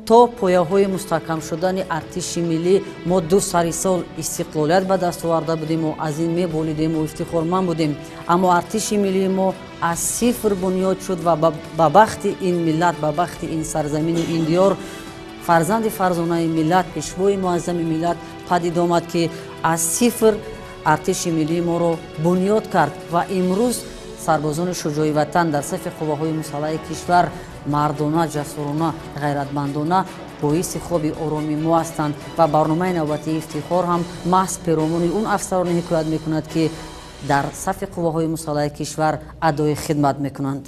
То пояҳои мустаҳкам шудани артиши миллӣ мо ду сари сол истиқлолият ба даст оварда будиму аз ин меболидему ифтихорманд будем. Аммо артиши миллии мо аз сифр бунёд шуд ва ба бахти ин миллат, ба бахти ин сарзамину ин диёр фарзанди фарзонаи миллат, пешвои муаззами миллат падид омад, ки аз сифр артиши миллии моро бунёд кард. Ва имрӯз сарбозони шуҷои ватан дар сафи қувваҳои мусаллаҳи кишвар мардона, ҷасурона, ғайратмандона боиси хоби ороми мо ҳастанд. Ва барномаи навбатии Ифтихор ҳам маҳз перомони он афсароне ҳикоят мекунад, ки дар сафи қувваҳои мусаллаҳи кишвар адои хидмат мекунанд.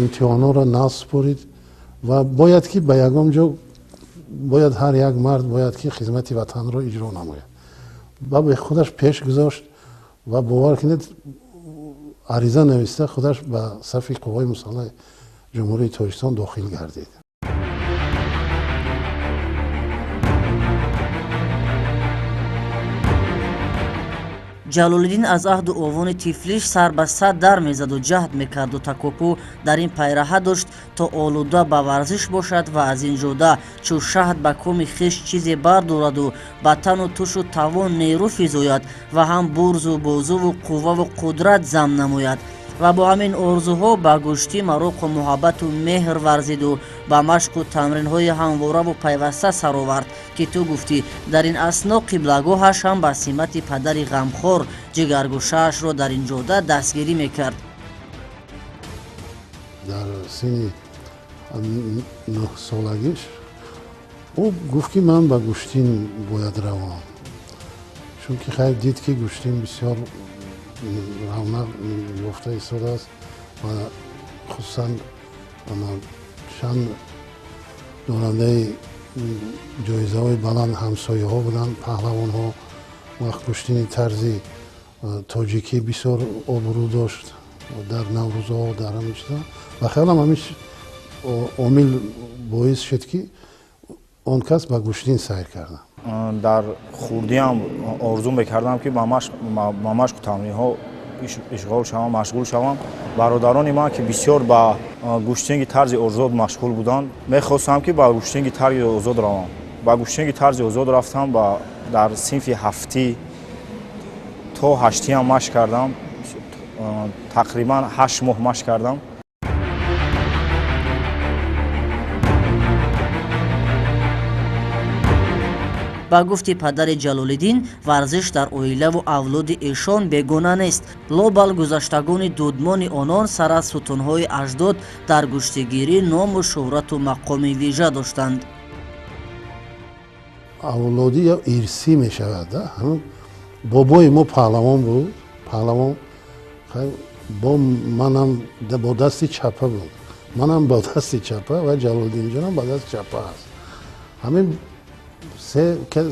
Имтиҳонҳоро насупорид ва бояд ки ба ягон ҷо бояд ҳар як мард бояд ки хизмати ватанро иҷро намояд. Ба худаш пеш гузошт ва бовар кунед, ариза нависта худаш ба сафи қувваҳои мусаллаҳи Ҷумҳурии Тоҷикистон дохил гардид. Ҷалолиддин аз аҳду овони тифлиш сар ба сад дар мезаду ҷаҳд мекарду такопӯ дар ин пайраҳа дошт, то олуда ба варзиш бошад ва аз ин ҷода чу шаҳд ба коми хеш чизе бардораду ба тану тушу тавон нерӯ физояд ва ҳам бурзу бозуву қувваву қудрат зам намояд. Ва бо ҳамин орзуҳо ба гӯштӣ мароқу муҳаббату меҳр варзиду ба машқу тамринҳои ҳамвораву пайваста саровард, ки ту гуфтӣ дар ин асно қиблагоҳаш ҳам ба симати падари ғамхор ҷигаргӯшаашро дар ин ҷода дастгирӣ мекард. Дар синни 9-солагиш ӯ гуфт, ки ман ба гӯштин бояд равам, чунки хайр дид, ки гӯштин бисёр равнақ ёфта истодааст ва хусусан чанд дорандаи ҷоизаҳои баланд ҳамсояҳо буданд, паҳлавонҳо. Вақт гӯштини тарзи тоҷикӣ бисёр обрӯ дошт дар наврӯзҳо, дар ҳамин чизҳо. Ба хаёлам, ҳамин омил боис шуд, ки он кас ба гӯштин сайр кардам. Дар хурдиам орзу мекардам, ки ба машқу тамринҳо ишғол шавам, машғул шавам. Бародарони ман, ки бисёр ба гӯштинги тарзи озод машғул буданд, мехостам, ки ба гӯштинги тарзи озод равам. Ба гӯштинги тарзи озод рафтам ва дар синфи ҳафтӣ то ҳаштиам машқ кардам, тақрибан 8 моҳ машқ кардам. Ба гуфти падари Ҷалолиддин, варзиш дар оилаву авлоди эшон бегона нест. Лобал гузаштагони дудмони онон сар аз сутунҳои аҷдод дар гӯштигирӣ ному шӯҳрату мақоми вижа доштанд. Авлодӣ ё ирсӣ мешавад. Бобои мо паҳлавон буд, паҳлавон бо манам бо дасти чапа буд, манам бо дасти чапа ва Ҷалолиддинҷонам бо дасти чапа аст. Ҳамин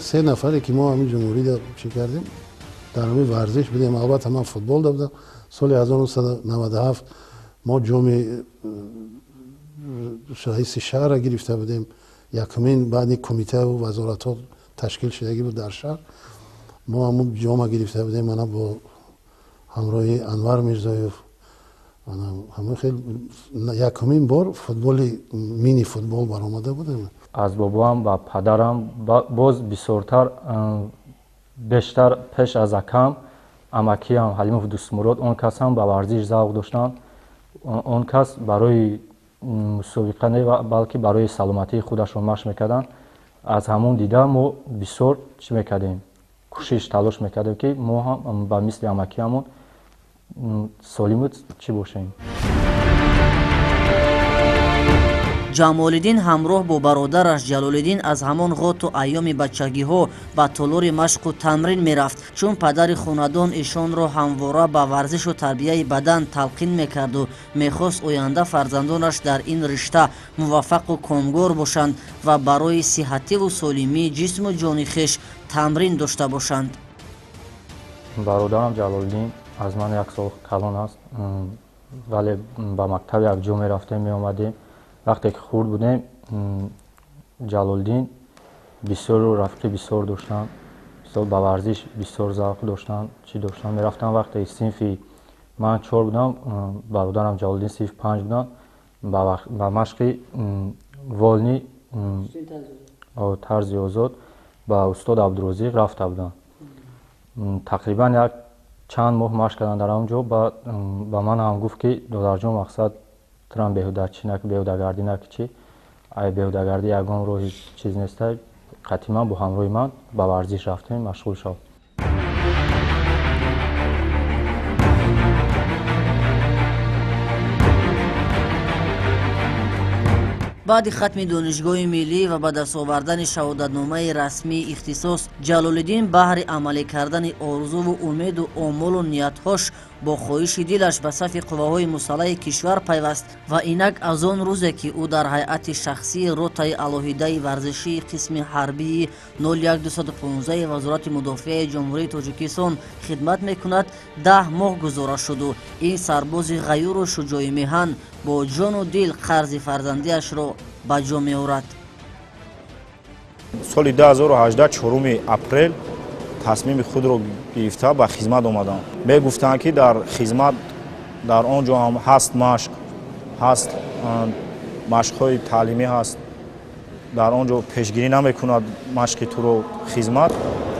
се нафаре ки мо ҳамин ҷумҳурӣ чӣ кардем, дар ҳамин варзиш будем. Албатта ман футбол будам. Соли 1997 мо ҷоми раиси шаҳрро гирифта будем. Якумин баъди кумитаву вазоратҳо ташкил шудагӣ буд дар шаҳр, мо ҳамун ҷома гирифта будем. Мана бо ҳамроҳи Анвар Мирзоев ҳамин хел якумин бор футболи мини футбол баромада будем. Аз бобоам ва падарам боз бисёртар бештар пеш аз акам амакиам Ҳалимов Дӯстмурод, он кас ҳам ба варзиш завқ доштанд. Он кас барои мусобиқа не, балки барои саломатии худашон машқ мекарданд. Аз ҳамон дида мо бисёр чӣ мекардем, кӯшиш талош мекардем, ки мо ҳам ба мисли амакиамон солиму чӣ бошем. Ҷамолиддин ҳамроҳ бо бародараш Ҷалолиддин аз ҳамон ғоту айёми бачагиҳо ба толори машқу тамрин мерафт, чун падари хонадон эшонро ҳамвора ба варзишу тарбияи бадан талқин мекарду мехост оянда фарзандонаш дар ин ришта муваффақу комгор бошанд ва барои сиҳативу солимии ҷисму ҷони хеш тамрин дошта бошанд. Бародарам Ҷалолиддин аз ман як сол калон аст, вале ба мактаб якҷо мерафтем, меомадем. Вақте ки хурд будем, Ҷалолиддин бисёру рафиқи бисёр доштанд, бисёр ба варзиш бисёр завқ доштанд, чӣ доштанд, мерафтанд. Вақте синфи ман 4 будам, бародарам Ҷалолиддин синфи 5 буданд, ба машқи волни тарзи озод ба устод Абдурозиқ рафта буданд. Тақрибан як чанд моҳ машқ карданд дар он ҷо. Ба ман ҳам гуфт, ки додарҷон, мақсад трам беҳуда чӣ нак, беҳудагардӣ нак, чӣ ай беҳудагардӣ ягон роҳи чиз неста. Қатъиман бо ҳамроҳи ман ба варзиш рафтем, машғул шав. Баъди хатми донишгоҳи миллӣ ва ба даст овардани шаҳодатномаи расмии ихтисос, Ҷалолиддин баҳри амалӣ кардани орзуву умеду омолу ниятҳош бо хоҳиши дилаш ба сафи қувваҳои мусаллаҳи кишвар пайваст ва инак аз он рӯзе ки ӯ дар ҳайати шахсии ротаи алоҳидаи варзишии қисми ҳарбии 01215 Вазорати мудофиаи Ҷумҳурии Тоҷикистон хидмат мекунад, 10 моҳ гузора шуду ин сарбози ғаюру шуҷои меҳан бо ҷону дил қарзи фарзандиашро ба ҷо меорад. Соли 2018 4 апрел тасмими худро гирифта ба хизмат омадам. Мегуфтанд, ки дар хизмат дар он ҷо ҳам ҳаст машқ, ҳаст машқҳои таълимӣ ҳаст, дар он ҷо пешгирӣ намекунад машқи туро хизмат.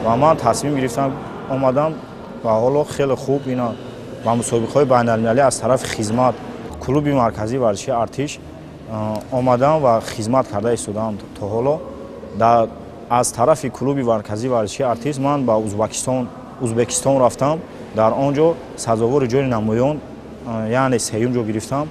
Ва ман тасмим гирифтам, омадам ва ҳоло хеле хуб ина ба мусобиқаҳои байналмилалӣ аз тарафи хизмат клуби марказии варзишии артиш омадам ва хизмат карда истодаам то ҳоло. Аз тарафи клуби марказии варзишии артиш ман ба Узбекистон рафтам. Дар он ҷо сазовори ҷои намоён, яъне сеюм ҷо гирифтам.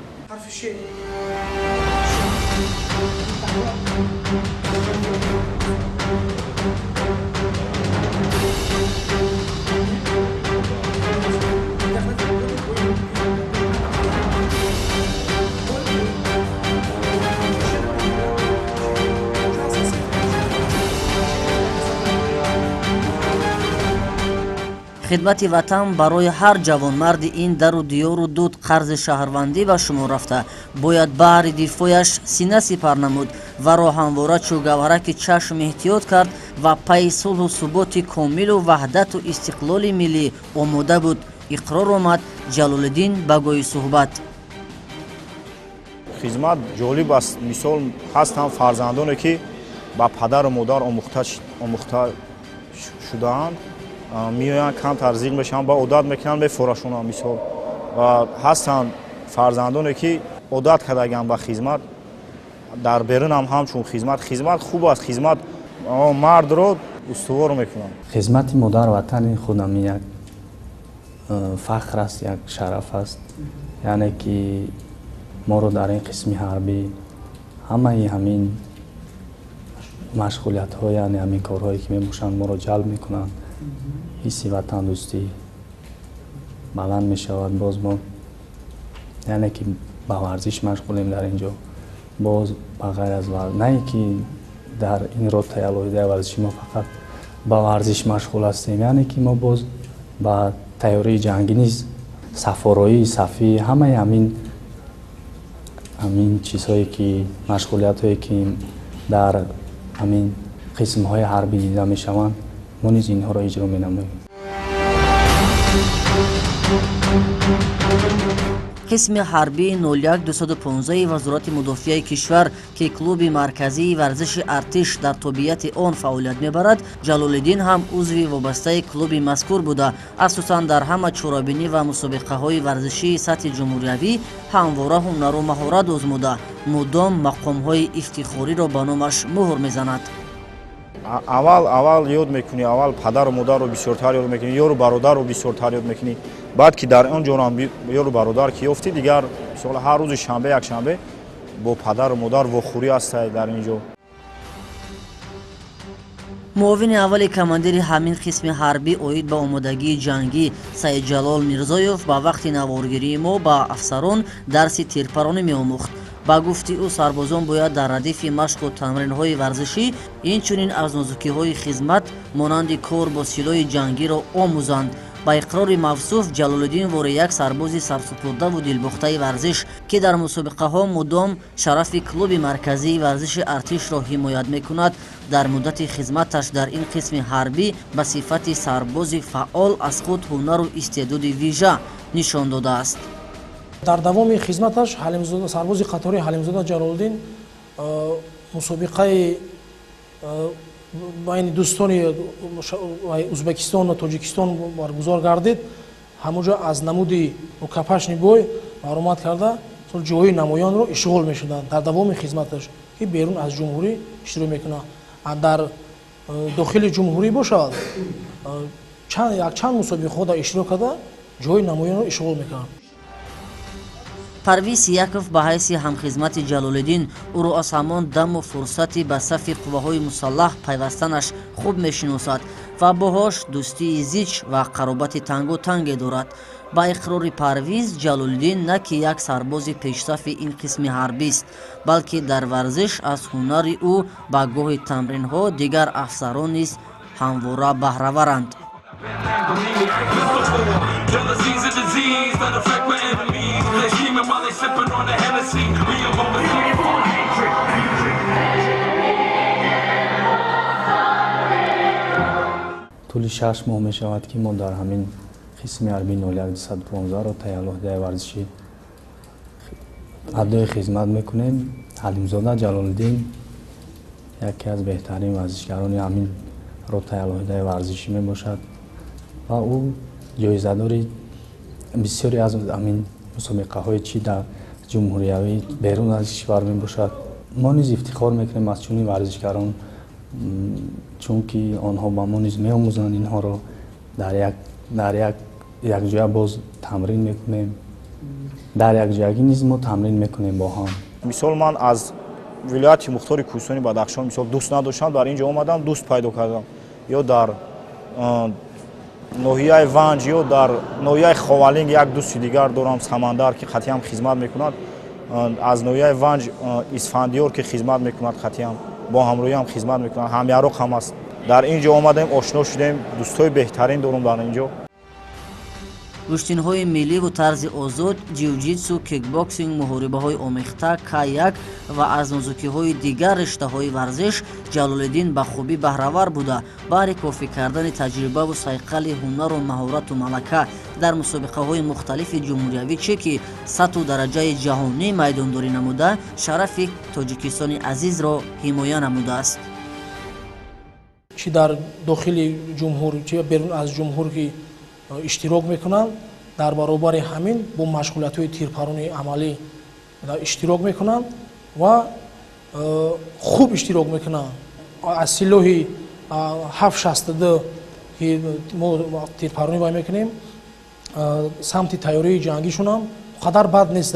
Хидмати ватан барои ҳар ҷавонмарди ин дару диёру дуд қарзи шаҳрвандӣ ба шумор рафта, бояд баҳри дифояш сина сипар намуд ва роҳамвора чӯ гавҳараки чашм эҳтиёт кард ва пайи сулҳу суботи комилу ваҳдату истиқлоли миллӣ омода буд. Иқрор омад Ҷалолиддин ба гоҳи суҳбат. Хизмат ҷолиб аст. Мисол ҳастанд фарзандоне, ки ба падару модар омӯхта шудаанд, меоянд, камтар зиқ мешаванд, ба одат мекунанд, мефорашонанд. Мисол ва ҳастанд фарзандоне, ки одат кардагианд ба хизмат, дар берун ҳам ҳамчун хизмат. Хизмат хуб аст, хизмат мардро устувор мекунам. Хизмати модар ватани худам як фахр аст, як шараф аст. Яъне ки моро дар ин қисми ҳарбӣ ҳамаи ҳамин машғулиятҳо, яъне ҳамин корҳое ки мебошанд, моро ҷалб мекунанд. Ҳисси ватандӯстӣ баланд мешавад. Боз мо яъне ки ба варзиш машғулем дар ин ҷо. Боз ба ғайр аз на ин ки дар ин ротаи алоҳидаи варзиши мо фақат ба варзиш машғул ҳастем, яъне ки мо боз ба тайёрии ҷангӣ низ, сафороӣ, сафӣ, ҳамаи ҳамин чизҳое ки машғулиятҳое ки дар ҳамин қисмҳои ҳарбӣ дида мешаванд, мо низ инҳоро иҷро менамоем. Қисми ҳарбии 01215 Вазорати мудофиаи кишвар, ки клуби марказии варзиши артиш дар тобеияти он фаъолият мебарад, Ҷалолиддин ҳам узви вобастаи клуби мазкур буда, асосан дар ҳама чорабинӣ ва мусобиқаҳои варзишии сатҳи ҷумҳуриявӣ ҳамвора ҳунару маҳорат озмуда, мудом мақомҳои ифтихориро ба номаш муҳр мезанад. Аввал ёд мекунӣ, аввал падару модарро бисёртар ёд мекунӣ, ёру бародарро бисёртар ёд мекунӣ. Баъд ки дар он ҷо ёру бародар ки ёфтӣ, дигар мисол ҳар рӯзи шанбе, якшанбе бо падару модар вохӯрӣ ҳастай дар ин ҷо. Муовини аввали командири ҳамин қисми ҳарбӣ оид ба омодагии ҷангӣ Саидҷалол Мирзоев ба вақти наворгирии мо ба афсарон дарси тирпаронӣ меомӯхт. Ба гуфти ӯ, сарбозон бояд дар радифи машқу тамринҳои варзишӣ инчунин аз нозукиҳои хизмат монанди кор бо силоҳи ҷангиро омӯзанд. Ба иқрори мавсуф, Ҷалолиддин вори як сарбози сарсупурдаву дилбохтаи варзиш, ки дар мусобиқаҳо мудом шарафи клуби марказии варзиши артишро ҳимоят мекунад, дар муддати хизматаш дар ин қисми ҳарбӣ ба сифати сарбози фаъол аз худ ҳунару истеъдоди вижа нишон додааст. Дар давоми хизматаш сарбози қатори Ҳалимзода Ҷалолиддин мусобиқаи байни дӯстони Ӯзбекистон ва Тоҷикистон баргузор гардид. Ҳамонҷо аз намуди рукопашный бой баромад карда, ҷои намоёнро ишғол мешуданд дар давоми хизматаш, ки берун аз ҷумҳурӣ иштирок мекунад. Дар дохили ҷумҳурӣ бошад, якчанд мусобиқаҳо иштирок карда, ҷои намоёнро ишғол мекунад. Парвиз Сияков ба ҳайси ҳамхизмати Ҷалолиддин ӯро аз ҳамон даму фурсати ба сафи қувваҳои мусаллаҳ пайвастанаш хуб мешиносад ва боҳош дӯстии зич ва қаробати тангу танге дорад. Ба иқрори Парвиз, Ҷалолиддин на ки як сарбози пешсафи ин қисми ҳарбист, балки дар варзиш аз ҳунари ӯ ба гоҳи тамринҳо дигар афсарон низ ҳамвора баҳраваранд. Тӯли 6 моҳ мешавад ки мо дар ҳамин қисми ҳарбии 01215 ротаи алоҳидаи варзишӣ адои хизмат мекунем. Ҳалимзода Ҷалолиддин яке аз беҳтарин варзишгарони ҳамин ротаи алоҳидаи варзишӣ мебошад ва ӯ ҷоизадори бисёре аз ҳамин мусобиқаҳои чи дар ҷумҳуриявӣ берун аз кишвар мебошад. Мо низ ифтихор мекунем аз чунин варзишгарон, чунки онҳо ба мо низ меомӯзанд, инҳоро дар якҷоя боз тамрин мекунем, дар якҷоягӣ низ мо тамрин мекунем бо ҳам. Мисол ман аз вилояти мухтори Кӯҳистони Бадахшон мисол дӯст надоштам, дар ин ҷо омадам, дӯст пайдо кардам. Ё дар ноҳияи Ванҷ, ё дар ноҳияи Ховалинг як дӯсти дигар дорам, Самандар, ки қатъиам хизмат мекунад. Аз ноҳияи Ванҷ Исфандиёр, ки хизмат мекунад, қатъиам бо ҳамроҳиам хизмат мекунад, ҳамяроқ ҳам аст. Дар ин ҷо омадем, ошно шудем, дӯстҳои беҳтарин дорум дар ин ҷо. Гӯштинҳои милливу тарзи озод, ҷиу-ҷитсу, кикбоксинг, муҳорибаҳои омехта, К1 ва аз нозукиҳои дигар риштаҳои варзиш Ҷалолиддин ба хубӣ баҳравар буда, баҳри кофӣ кардани таҷрибаву сайқали ҳунару маҳорату малака дар мусобиқаҳои мухталифи ҷумҳуриявӣ, чӣ ки сатҳу дараҷаи ҷаҳонӣ майдондорӣ намуда, шарафи Тоҷикистони азизро ҳимоя намудааст. Чӣ дар дохили ҷумҳур, чӣ берун аз ҷумҳур ки иштирок мекунанд, дар баробари ҳамин бо машғулиятҳои тирпаронии амалӣ иштирок мекунанд ва хуб иштирок мекунанд. Аз силоҳи 7,62 ки мо тирпаронӣ вай мекунем, самти тайёрии ҷангишонам қадар бад нест,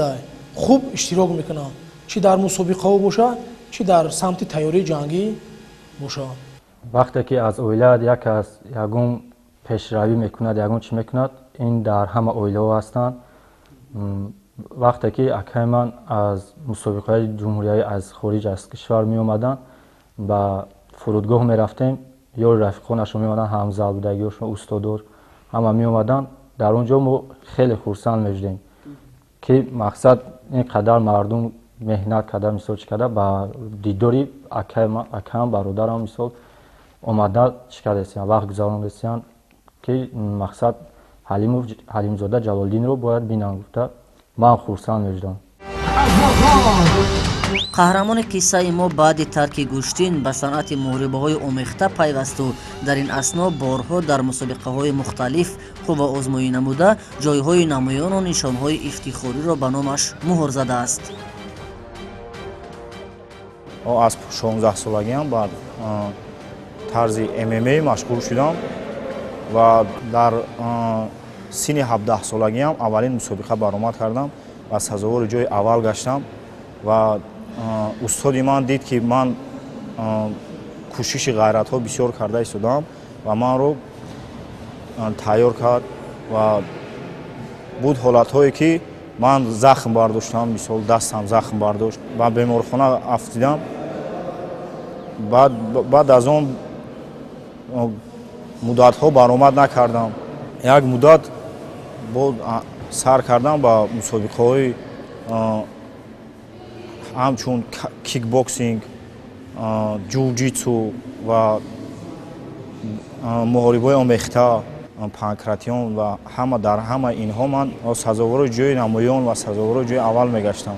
хуб иштирок мекунанд, чӣ дар мусобиқаҳо боша, чӣ дар самти тайёрии ҷангӣ боша. Вақте ки аз оилаат як аз ягон пешравӣ мекунад, ягон чӣ мекунад, ин дар ҳама оилаҳо ҳастанд. Вақте ки акаи ман аз мусобиқаҳои ҷумҳуриявӣ аз хориҷ аз кишвар меомаданд, ба фурудгоҳ мерафтем, ё рафиқонашон меомаданд, ҳамзалбудагиҳошон, устодор ҳама меомаданд. Дар он ҷо мо хеле хурсанд мешудем, ки мақсад ин қадар мардум меҳнат карда, мисол чӣ карда, ба дидори акаам, бародарам мисол омада чӣ кардасиян, вақт гузарондасиян, ки мақсад Ҳалимзода Ҷалолиддинро бояд бинам гуфта ман хурсанд мешудам. Қаҳрамони қиссаи мо баъди тарки гӯштин ба санъати муҳорибаҳои омехта пайвасту дар ин асно борҳо дар мусобиқаҳои мухталиф қувваозмоӣ намуда, ҷойҳои намоёну нишонҳои ифтихориро ба номаш муҳр задааст. Аз 16 солагиам ба тарзи ММА машғул шудам ва дар синни 17 солагиам аввалин мусобиқа баромад кардам ва сазовори ҷои аввал гаштам. Ва устоди ман дид, ки ман кӯшиши ғайратҳо бисёр карда истодам ва манро тайёр кард. Ва буд ҳолатҳое, ки ман захм бардоштам, мисол дастам захм бардошт, ба беморхона афтидам. Баъд аз он муддатҳо баромад накардам. Як муддат бо сар кардам ба мусобиқаҳои ҳамчун кикбоксинг, ҷуҷитсу ва муҳорибаҳои омехта, панкратион ва ҳама. Дар ҳама инҳо ман сазовори ҷои намоён ва сазовори ҷои аввал мегаштам.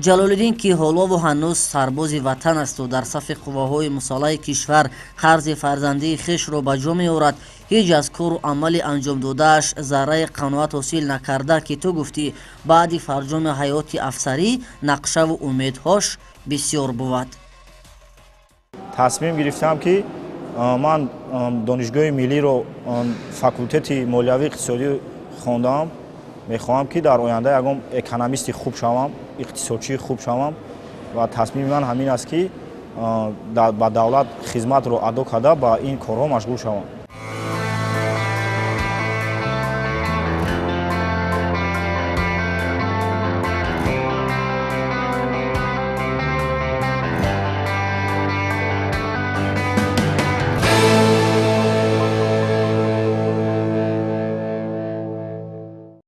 Ҷалолиддин, ки ҳолову ҳанӯз сарбози ватан асту дар сафи қувваҳои мусаллаҳи кишвар қарзи фарзандии хешро ба ҷо меорад, ҳеҷ аз кору амали анҷомдодааш зарраи қаноат ҳосил накарда, ки ту гуфтӣ, баъди фарҷоми ҳаёти афсарӣ нақшаву умедҳош бисёр бувад. Тасмим гирифтам, ки ман донишгоҳи миллиро факултети молиявии иқтисодӣ хондам. Мехоҳам, ки дар оянда ягон экономисти хуб шавам, иқтисодчии хуб шавам ва тасмими ман ҳамин аст, ки ба давлат хизматро адо карда, ба ин корҳо машғул шавам.